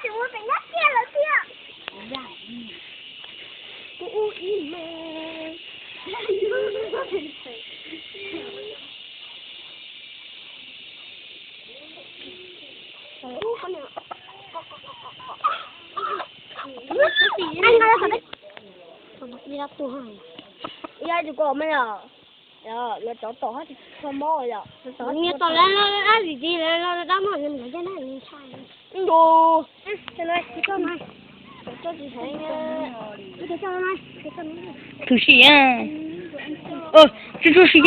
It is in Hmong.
Tsis ua pem nyab tiag lawm tiag. Kuv ua ib me. Ib yam tsis koj me yom. Lawv cov tom hab tsis tshua mob yom. Nyias tom lawv los dab tsi ti lawv los dab mob nws ntawd caj nab nws ntshai. Ntu. Tsis tau na. Tsis tau na. Tsis tau na. Tsis tau na. Tub si, tsis tub si.